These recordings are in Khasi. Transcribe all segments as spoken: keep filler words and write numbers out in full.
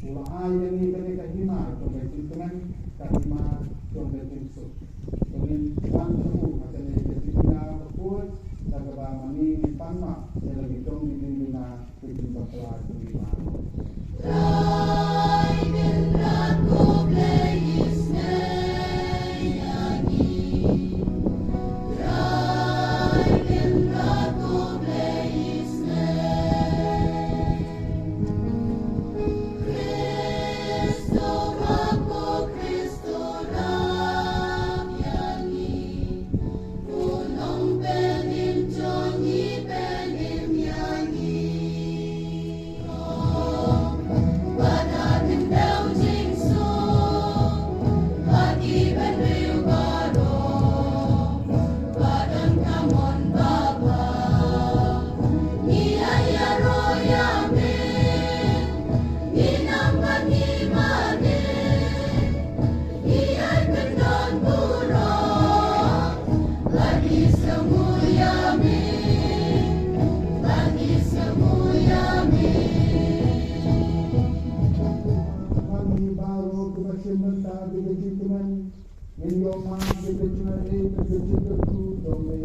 U la ai ïa ngi kane ka hima jong ka jingkmen, ka hima jong ka jingsuk. To ngin wan sha u ha kane ka jingkmen bakhuid, da kaba ma ngi ngin pan map ïa la ki jong ki jingbina, ki jingbakla jong ngi baroh. Ngi baroh kiba shim bynta ïa ka jingkmen, ngin ïoh map ïa ka jingaiei bad ka jingkyrkhu jong me.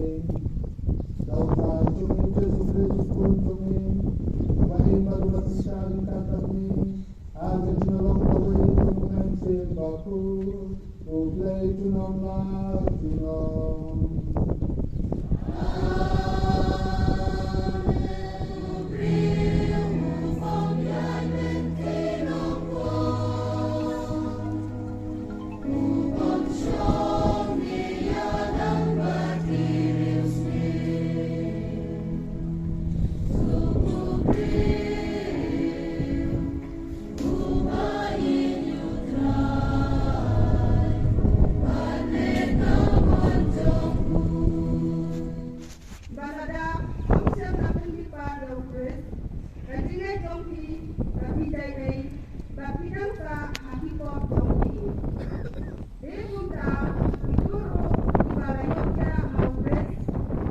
Da u Trai jong ngi Jisu Khrist u Khun jong me, uba im bad uba synshar ryngkat bad me, ha ka jinglong kawei jong U Mynsiem Bakhuid, U Blei junom la junom. Ba lada ym shym la pynmih pat ïa u Khrist, ka jingngeit jong phi ka phi dei ei, ba phi dang sah ha ki pop jong phi. Dei kumta, kito ruh kiba la ïoh jia ha u Khrist,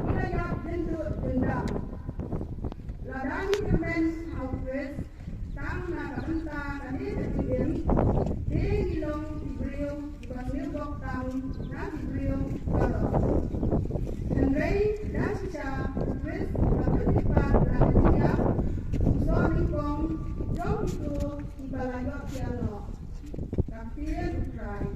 ki la ïap jynduh jyndam. Lada ngi kyrmen ha u Khrist, tang na ka bynta kane ka jingim, te ngi long ki briew kiba sniew bok tam na ki briew baroh. Hynrei da shisha u Khrist u la pynmih pat na ka jingïap, u soh nyngkong jong kito kiba la ïoh thiah noh. Ka ktien U Trai.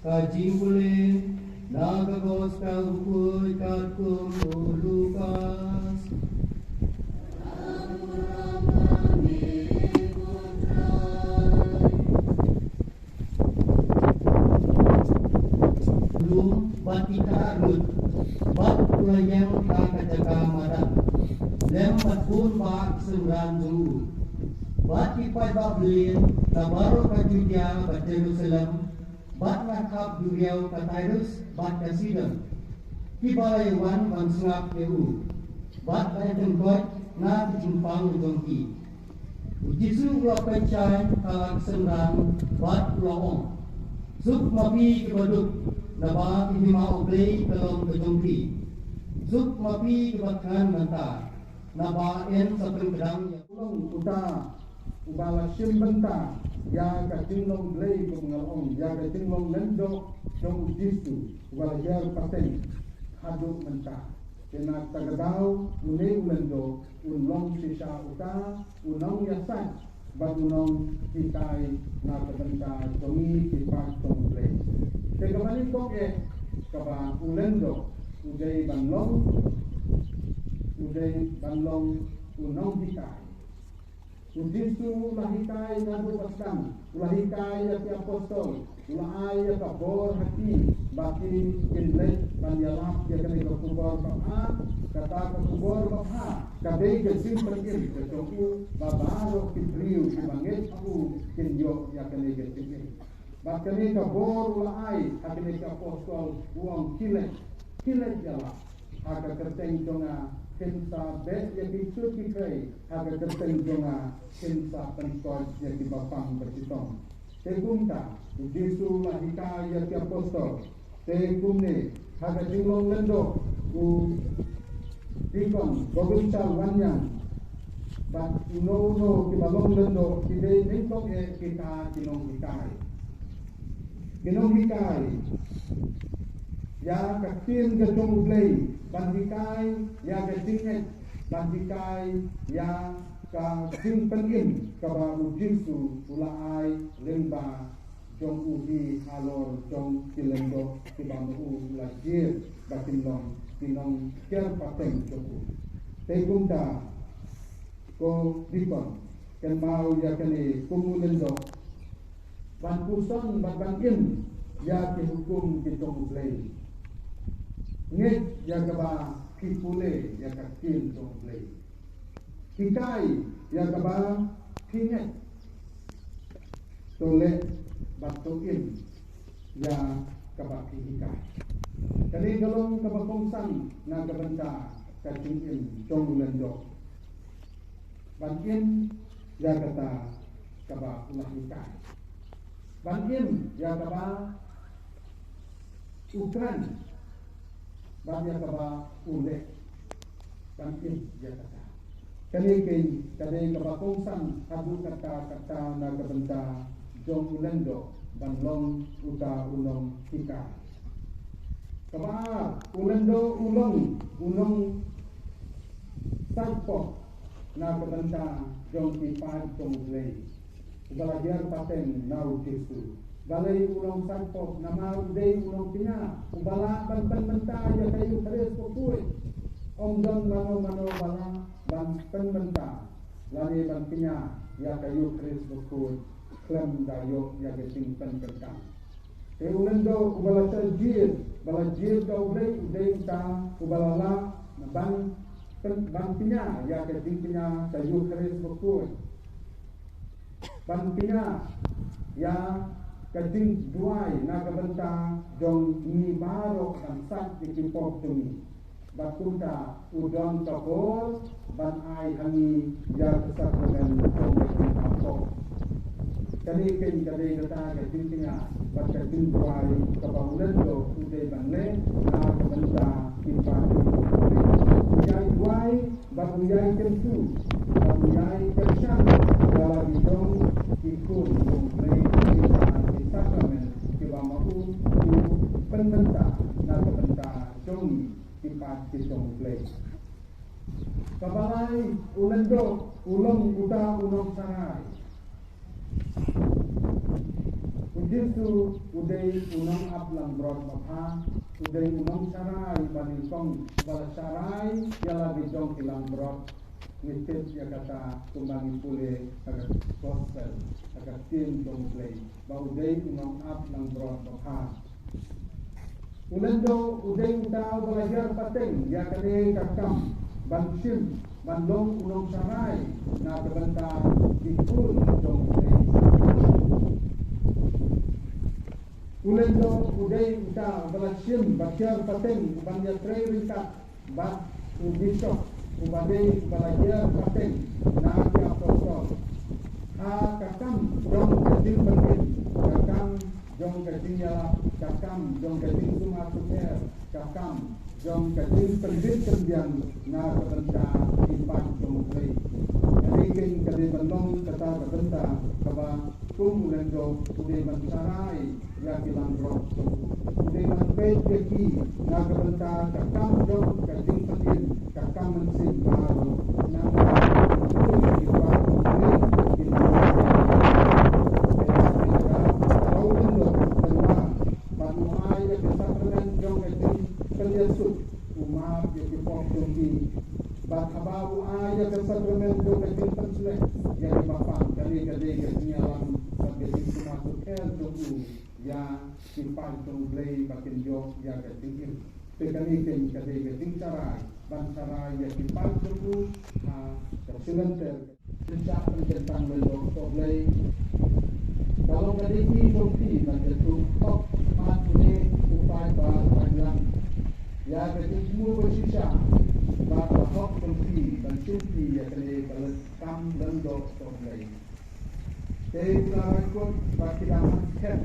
Ka jingpule na ka Gospel bakhuid katkum u Lukas. Lum bad ki kha arngut, bad u la ïeng ha ka jaka madan lem bad bun bah ki synran jong u. Bad ki paidbah blei na baroh ka Judia bad Jerusalem, bad na khap duriaw ka Tirus bad ka Sidon, kiba la ïawan ban sngap ïa u, bad ban ïatyngkhuid na ki jingpang jong ki. U Jisu u la pynshai ha la ki synran bad u la ong, Suk ma phi kiba duk, naba ki hima U Blei ka long ka jong phi. Suk ma phi kiba khlaiñ mynta, naba yn sa pynkdang ïa. U long uta uba la shim bynta ïa ka jinglong Blei, kum nga la ong, ïa ka jinglong lyngdoh jong U Jisu uba la hiar pateng haduh mynta. Te na kata ka daw une u lyngdoh un long shisha uta u nongïasaid bad u nonghikai na ka bynta jong ngi ki paid jong U Blei. Te kaba nyngkong eh, kaba u lyngdoh u dei ban long, u dei ban long u nonghikai. U Jisu u la hikai naduh ba sdang, u la hikai ïa ki apostol, u la ai ïa ka bor ha ki ba ki kin leit ban ïalap ïa kane ka khubor babha. Kata ka khubor babha ka dei ka jingpynim ka jong u ba baroh ki briew kiba ngeit ha u kin ïoh ïa kane ka jingim. Bad kane ka bor u la ai ha kine ki apostol, u ong, khie leit, khie leit ïalap. Ha ka kyrteng jong nga phin sa beh ïa ki shuki khrei, ha ka kyrteng jong nga phin sa pynkoit ïa ki bapang bashitom. Te kumta U Jisu u la hikai ïa ki apostol. Te kumne ha ka jinglong lyngdoh u Deacon Gobind Chal Wanniang bad uno uno kiba long lyngdoh ki dei nyngkong eh kita ki nonghikai. Ki nonghikai ïa ka ktien ka jong U Blei, ban hikai ïa ka jingngeit, ban hikai ïa ka jingpynim kaba U Jisu u la ai lyngba jong u hi halor jong ki lyngdoh kiba ma u la jied ba kin long ki nonghiar pateng jong u. Te kumta ko Deacon, kynmaw ïa kane kum u lyngdoh ban puson bad ban im ïa ki hukum ki jong U Blei. Ngeit ïa kaba phi pule ïa ka ktien jong U Blei. Hikai ïa kaba phi ngeit. To leh bad to im ïa kaba phi hikai. Kane ka long kaba kongsan na ka bynta ka jingim jong u lyngdoh. Ban im ïa kata kaba u la hikai. Ban im ïa kaba u kren bad ïa kaba u leh. Ban im ïa kata. Kane keiñ ka dei kaba kongsan haduh katta katta na ka bynta jong u lyngdoh ban long uta u nonghikai. Kaba ar, u lyngdoh u long u nongsaitpop na ka bynta jong ki paid jong U Blei. Uba la hiar pateng na U Jisu. Balei u nongsaitpop? Namar u dei u nongkñia uba lah ban pynmynta ïa ka Eukharist bakhuid. Ym don mano mano ba lah ban pynmynta lane ban kñia ïa ka Eukharist bakhuid khlem da ïoh ïa ka jingpynkyntang. Te u lyngdoh uba la shah jied, ba la jied da U Blei, u dei uta uba la lah ban pyn-, ban kñia ïa ka jingkñia ka Eukharist bakhuid. Ban kñia ïa ka jingduwai na ka bynta jong ngi baroh ban sait ïa ki pop jong ngi. Bad kumta u don ka bor ban ai ha ngi ïa ka sakramen jong ka jingmap pop. Kane keiñ ka dei kata ka jingkñia bad ka jingduwai kaba u lyngdoh u dei ban leh na ka bynta ki paid. U ïai duwai bad u ïai kyntu bad u ïai kyrshan ïa la ki jong ki khun jong U Blei, ki sakramen kiba ma u u pynmynta na ka bynta jong ngi ki paid ki jong U Blei. Kaba lai, u lyngdoh u long uta u nongsharai. U Jisu u dei u nongap langbrot babha, u dei u nongsharai ba nyngkong uba la sharai ïa la ki jong ki langbrot. Ngi tip ïa kata kumba ngi pule ha ka gospel, ha ka ktien jong U Blei, ba u dei u nongap langbrot babha. U lyngdoh u dei uta uba la hiar pateng ïa kane ka kam ban shim ban long u nongsharai na ka bynta ki khun jong U Blei. U lyngdoh u dei uta uba la shim ban hiar pateng ban ïatrei ryngkat bad u bishop uba dei uba la hiar pateng na ki apostol ha ka kam jong ka jingpynim, ka kam jong Ka jingïarap, ka kam jong ka jingsumar sukher, ka kam jong ka jingpynbit pynbiang na ka bynta ki paid jong U Blei. Kane keiñ ka dei ban long kata ka bynta kaba kum u lyngdoh u dei ban sharai ïa ki langbrot jong u. U dei ban peit ïa ki na ka bynta ka kam jong ka jingpynim, ka kam mynsiem baroh. Namar ki paid jong U Blei ki dei ban bad u ai ïa ka sakramen jong ka jingpynïasuk, u map ïa ki pop jong ki. Bad haba u ai ïa ka sakramen jong ka jingpynshlur ïa kiba pang, kane ka dei ka jingïalam bad ka jingsumar sukher jong u ïa ki paid jong U Blei ba kin ïoh ïa ka jingim. Te kane keiñ ka dei ka jingsharai ban sharai ïa ki paid jong u ha ka shnong ter. Pynshah pynkyntang lyngdoh sohblei. Ka long ka dei ki jong phi ban ïathuh hok mat ne u paid ba tang lang ïa ka jingthmu ba shisha bad ka hok jong phi ban shim phi ïa kane ka kam lyngdoh sohblei. Te ki la rai kut bad ki dang khet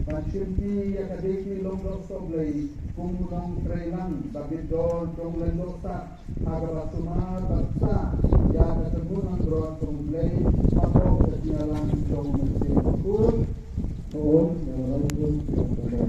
ban shim phi ïa ka dei ki lyngdoh sohblei kum u nongtreilang ba bit dor jong lyngdoh sah ha kaba sumar bad sah ïa ka jingmut langbrot jong U Blei hapoh ka jingïalang jong U Mynsiem Bakhuid. Hooid, ïa la rai kut ïa ka dei.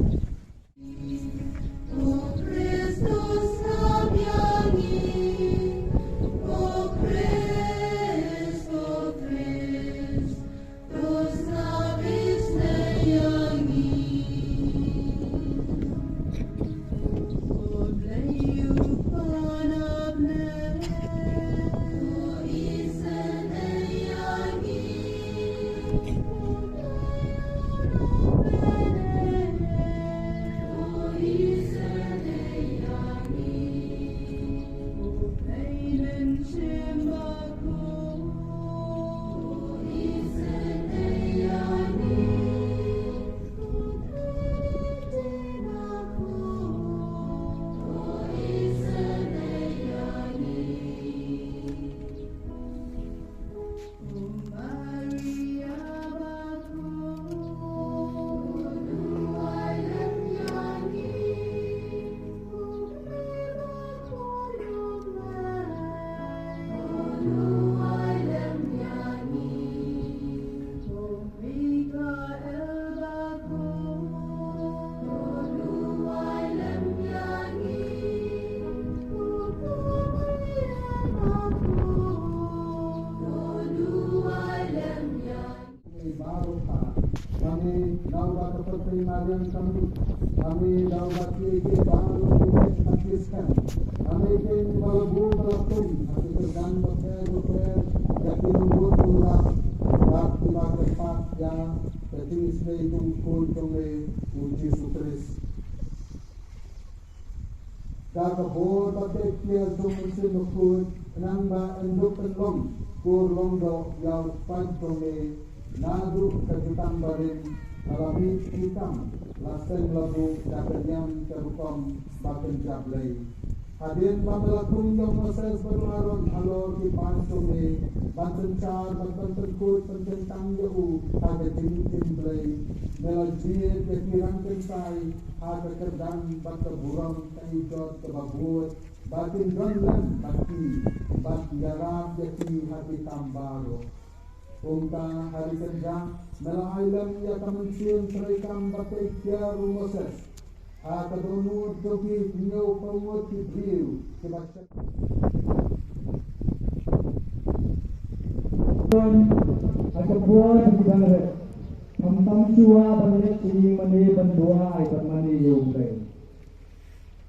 Baroh ha. Kane nau ba ka pyrthei mariang kami. Kane nau ba ki ki baroh ki pyrthei kami. Kane ke ni ba la bu ba la tum. Kane ke dan ba ke bu ke. Ya ki nunggu tulah. Ba ki ba ke pat ya. Ya ki ismei tung kun tung le. U Jisu Krist. Da ka bor ba te kiar jong Mynsiem Bakhuid, khnang ba yn dup pynlong, kur long doh ïa u paid jong me, naduh ka jutang barim, ka la mih ki kam, la seng la buh, da ka niam ka rukom, ba kynja Blei. Hadien ba me la khun ïa u Moses bad u Aaron, halor ki paid jong me, ban synshar, bad ban pynkhuid, pynkyntang ïa u, ha ka jingim Blei. Me la jied ïa ki rangkynsai, ha ka kyrdan, bad ka burom, ka ijot, kaba bud, ba kin don lem bad ki, bad ïarap ïa ki ha ki kam baroh. Kumta ha ri kynjah, me la ai lem ïa ka mynsiem treikam bad ka iktiar u Moses. Ha ka dohnud jong ki hynñiew phew ngut ki briew, kiba shep. Ha ka por ba ki dang rep, khamtam shuwa ban leit sha ïing mane ban duwai bad mane ïa U Blei.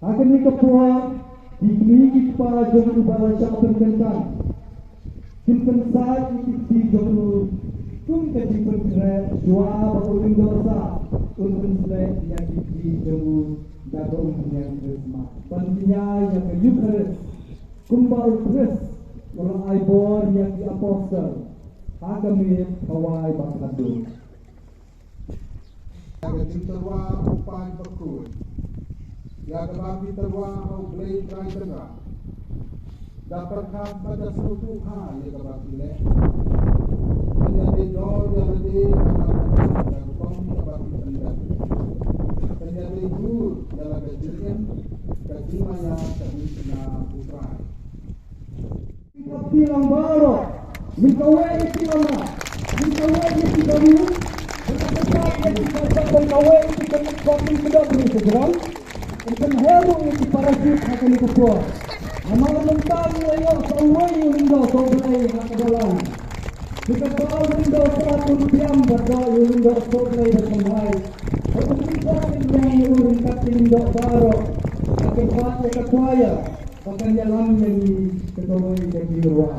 Ha kane ka por, ki kmie ki kpa jong u ba la shah pynkyntang, kin pynsait ïa ki kti jong u, kum ka jingpynkhreh, shuwa ba u lyngdoh sah un pynsleh ïa ki kti jong u da ka umphniang Khristmas. Ban pynïaid ïa ka Eukharist, kumba u Khrist u la ai bor ïa ki apostol, ha ka miet Hawai ba khatduh. Ïa ka jingtyrwa ha u Paid Bakhuid. Ïa kaba phi tyrwa ha u Blei Trai Kynrad. Da pyrkhat bad da sngewthuh ha ïa kaba phi leh. Ban ïadei dor ïa lade bad da ka rukom kaba phi pyndep. Ïa la ka jingim, ka jingmaïa ka dei na U Trai. Ka bilang baroh, ngi kawei ïa ki lama, ngi kawei ïa ki babu, ngi kawei ïa ki kawei ïa ki kawei ïa ki kawei ïa ki kawei ïa ki para jut ha kane ka por. Namar mynta ngi la ïoh sa uwei u lyngdoh sohblei ha ka balang. Ki kynta u lyngdoh sohblei biang bad u lyngdoh sohblei ba thymmai. Bad u lyngdoh sohblei u ryngkat ki lyngdoh baroh. Ka kynta ïa ka choir ba kan ïalam ïa ngi ka kawei ka jingrwai.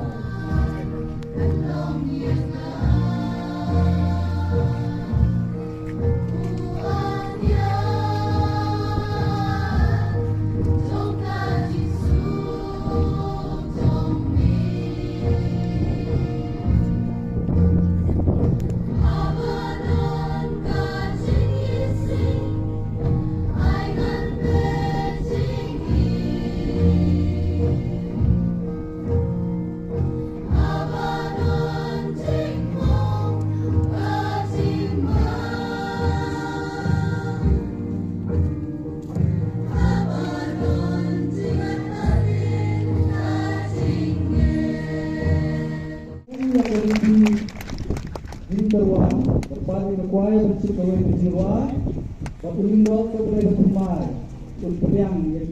Jingtyrwa, bad pat ïa ka kwai ban suk kawei ka jingtyrwa, bad u lyngdoh sohblei ba thymmai, un pdiang ïa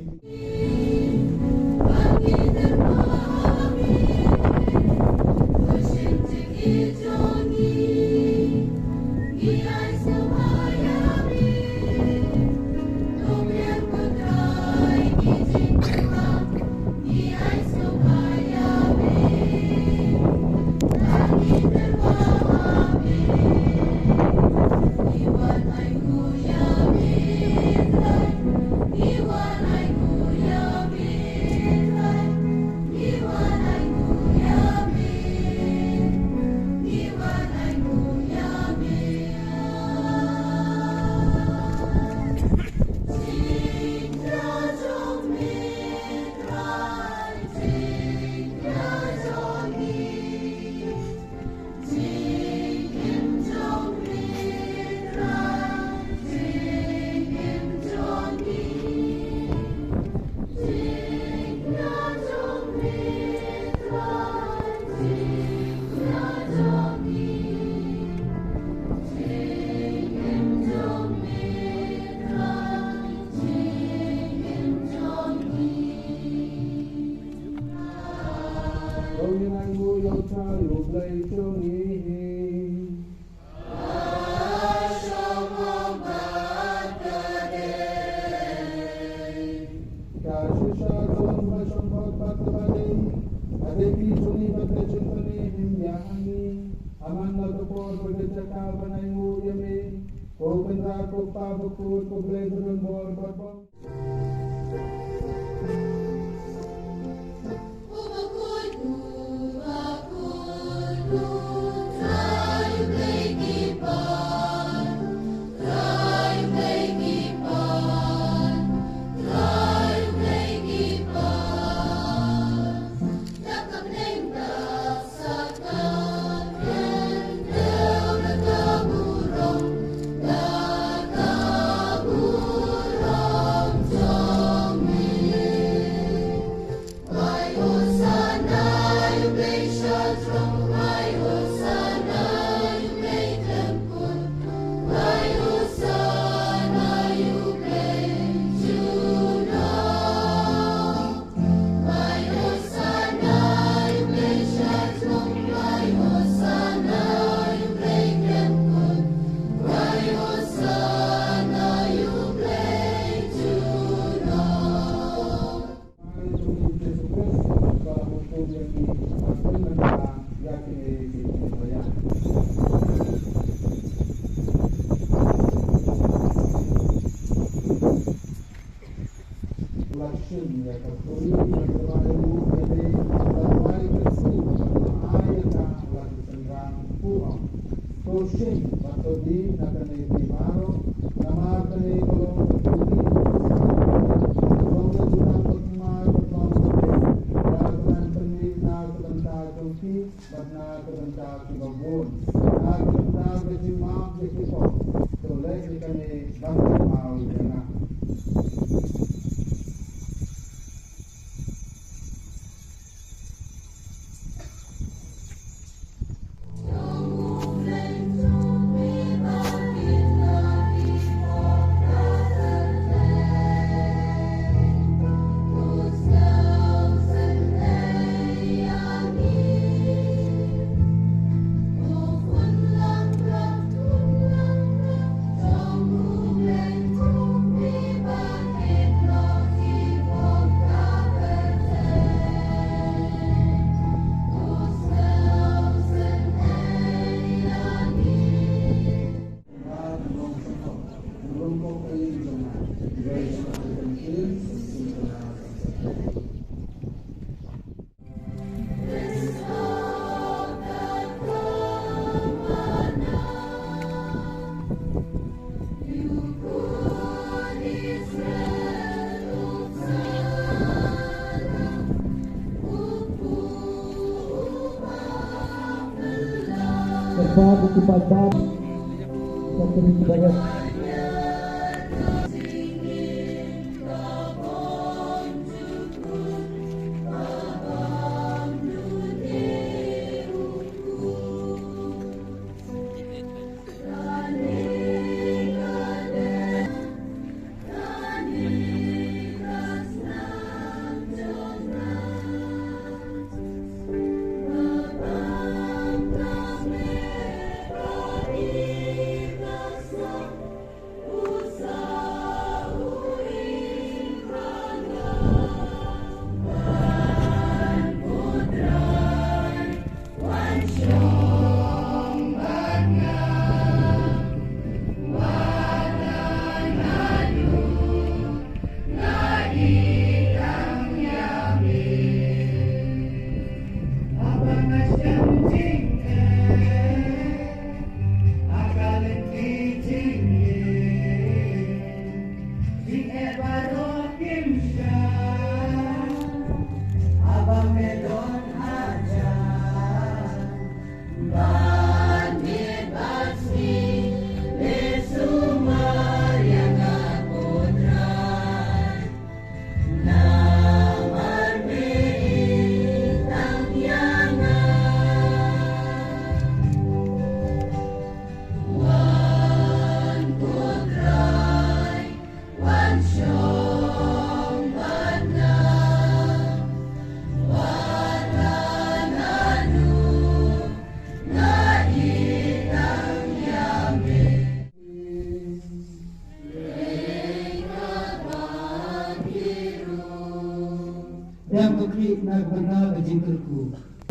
Dang ka khlieh na ka bynta ka jingkyrkhu.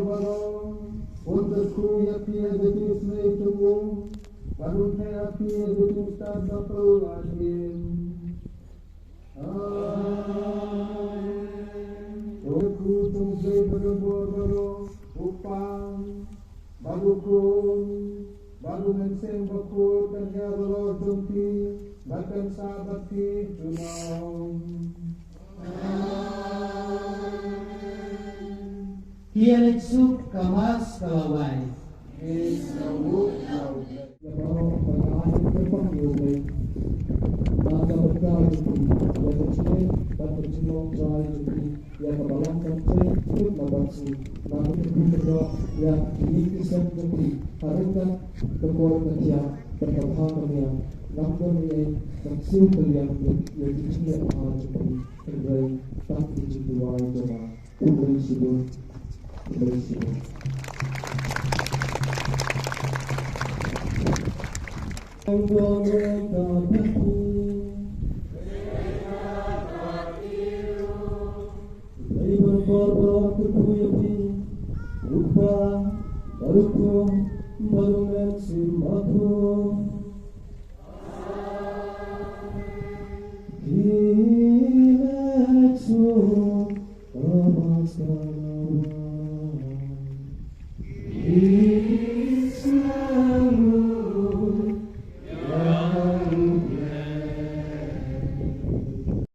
Baroh, un kyrkhu ïa phi ha ka jingïasnoh jong u, bad un theh ha phi ha ka jingstad ba phylla ha khmih. Amen. Kyrkhu jong U Blei ba don bor baroh, U Kpa, bad U Khun, bad U Mynsiem Bakhuid, kan ïaroh jong phi, bad kan sah bad phi junom. Ki ïa leit suk, ka Mass ka la wai. Ïa baroh ba la ai kyrpang ïa U Blei. Na ka bynta jong phi, ïa ka jingngeit bad ka jinglong trai jong phi, ïa ka balang kan trei khuid na bad sngi. Na ka bynta jong phi, ïa kine ki seng jong phi, ha ryngkat ka kor ka khiah bad ka bha ka miat, ngam don ei ei ban siew kylliang ïa ki jingïaid bha jong phi. Hynrei tang ki jingduwai jong nga. Khublei shibun. Khublei shibun.